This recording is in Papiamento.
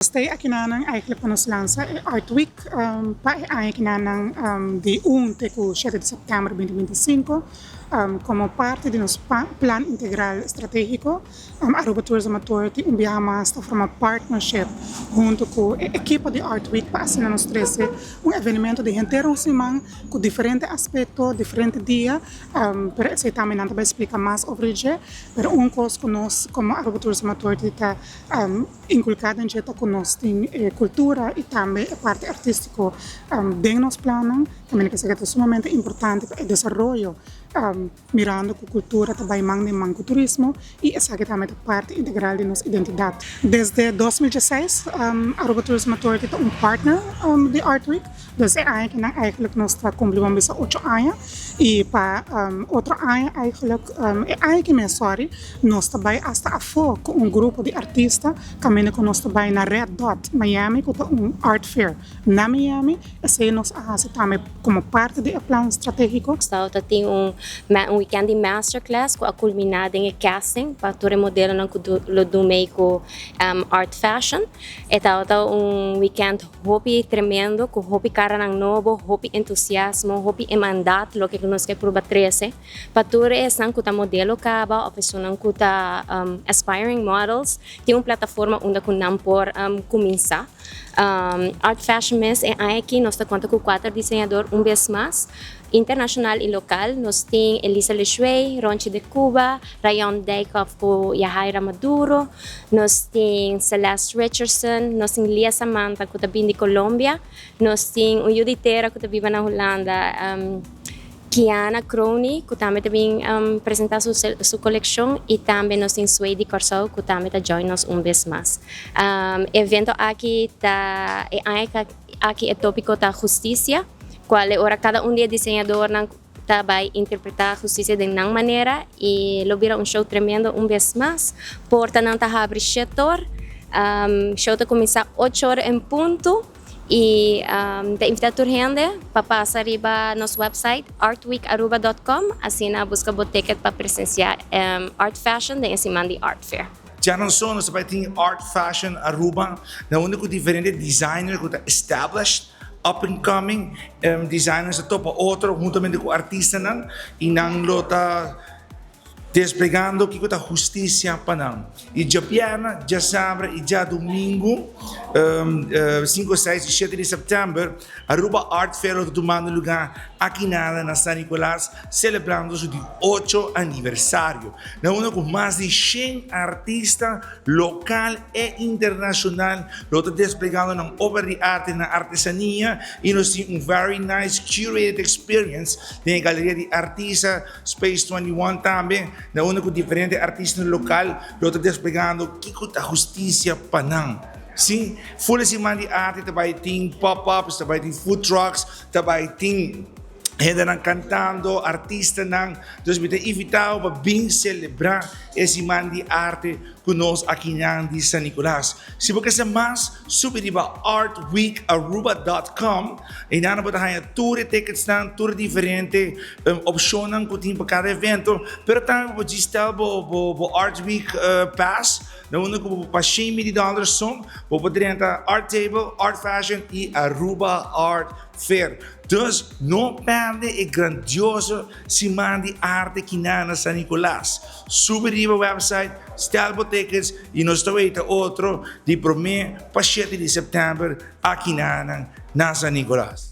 Stay akinanan eigenlijk pa nos lansa e Art Week pa e aña akinanan di 1 te ku 7 di sèptèmber 2025 komo parti di nos plan integral stratégiko. Aruba Tourism Authority un biaha mas ta forma partnership huntu ku e ekipo di Art Week pa asina nos trese un evenemento di henter un siman ku diferente aspekto, diferente dia, pero esei tambe nan ta bai splika mas over dje. Pero un kos ku nos komo Aruba Tourism Authority ta inculca den dje ta cu nos tin e cultura y tambe e parti artistico den nos plannan. Tambe esaki ta sumamente importante pa e desaroyo, mirando cu cultura ta bay man den man cu turismo y esaki tambe ta parti integral di nos identidad. Desde 2016 Aruba Tourism Authority ta un partner di Art Week. Dus e aña kinan eigenlijk nos ta cumpli bo bisa 8 aña y pa otro aña eigenlijk, e aña ki mes, sorry, nos ta bay hasta afo cu un grupo di artista caminda cu nos ta bay na Red Dot Miami, cu ta un art fair na Miami. Esey nos a haci tambe como parte di e plan strategico. Tabata tin un weekend di masterclass cu a culmina den e casting pa tur e modelonan cu lo do mee cu Art Fashion. E tabata un weekend hopi tremendo cu hopi caranan nobo, hopi entusiasmo, hopi hermandad, loke nos kier purba trece. Pa tur esnan cu ta modelo caba of esnan cu ta aspiring models, tin un plataforma unda cu nan por cuminsa. Art Fashion mes e aña aki nos ta conta cu cuater diseñador un bes mas, internacional y local. Nos tin Elisa Lechuey, Ronchi de Cuba, Rayon Dijkhoff cu Yahaira Maduro, nos tin Celeste Richardson, nos tin Lia Samantha cu ta bin di Colombia, nos tin un yiu di tera cu ta biba na Hulanda, Kiana Crony, cu tambe ta bin presenta su coleccion, y tambe nos tin Sway di Corsou, cu tambe ta join nos un bes mas. Evento aki ta e aña aki e topico ta husticia, cual e ora cada un di e diseñadornan ta bay interpreta husticia den nan manera y lo bira un show tremendo un bes mas. Portanan ta habri 7'or, show ta cuminsa 8'or en punto y ta invita tur hende pa pasa riba nos website artweekaruba.com, asina busca bo ticket pa presencia Art Fashion den siman di Art Fair. Djaranson nos bay tin Art Fashion Aruba, na unda cu diferente designer cu ta established, up and coming designers ta topa otro huntamente cu artistanan y nan lo ta desplegando kico ta husticia pa nan. Y djabièrnè, djasabra y djadomingo, 5, 6 y 7 di september, Aruba Art Fair lo ta tumando lugar aki nada na San Nicolas, celebrando su di 8 aniversario. Na unda cu mas di 100 artista local y internacional lo ta desplegando nan obra di arte, nan artesania, y nos tin un very nice curated experience den galeria di artista Space 21 tambe, na unda cu diferente artista local lo ta desplegando kico ta husticia pa nan. Si, full siman di arte tambe tin pop-ups, tambe tin food trucks, tambe tin hendenan cantando, artistanan. Dus mi ta invita pa bin celebra e siman di arte cu nos aki na di San Nicolas. Si bo kier mas, subi riba artweekaruba.com y nan bo ta haya tur e tickets nan, tur diferente opcionnan cu tin pa cada evento, pero tambe bo por bo, bo, bo Art Week pass, na unda cu pa $100 so, bo por drenta Art Table, Art Fashion y Aruba Art Fair. Dus no perde e grandioso siman di arte aki na San Nicolas. Subi riba website, stel bo tickets y nos ta weta otro di 1 pa 7 di september aki na San Nicolas.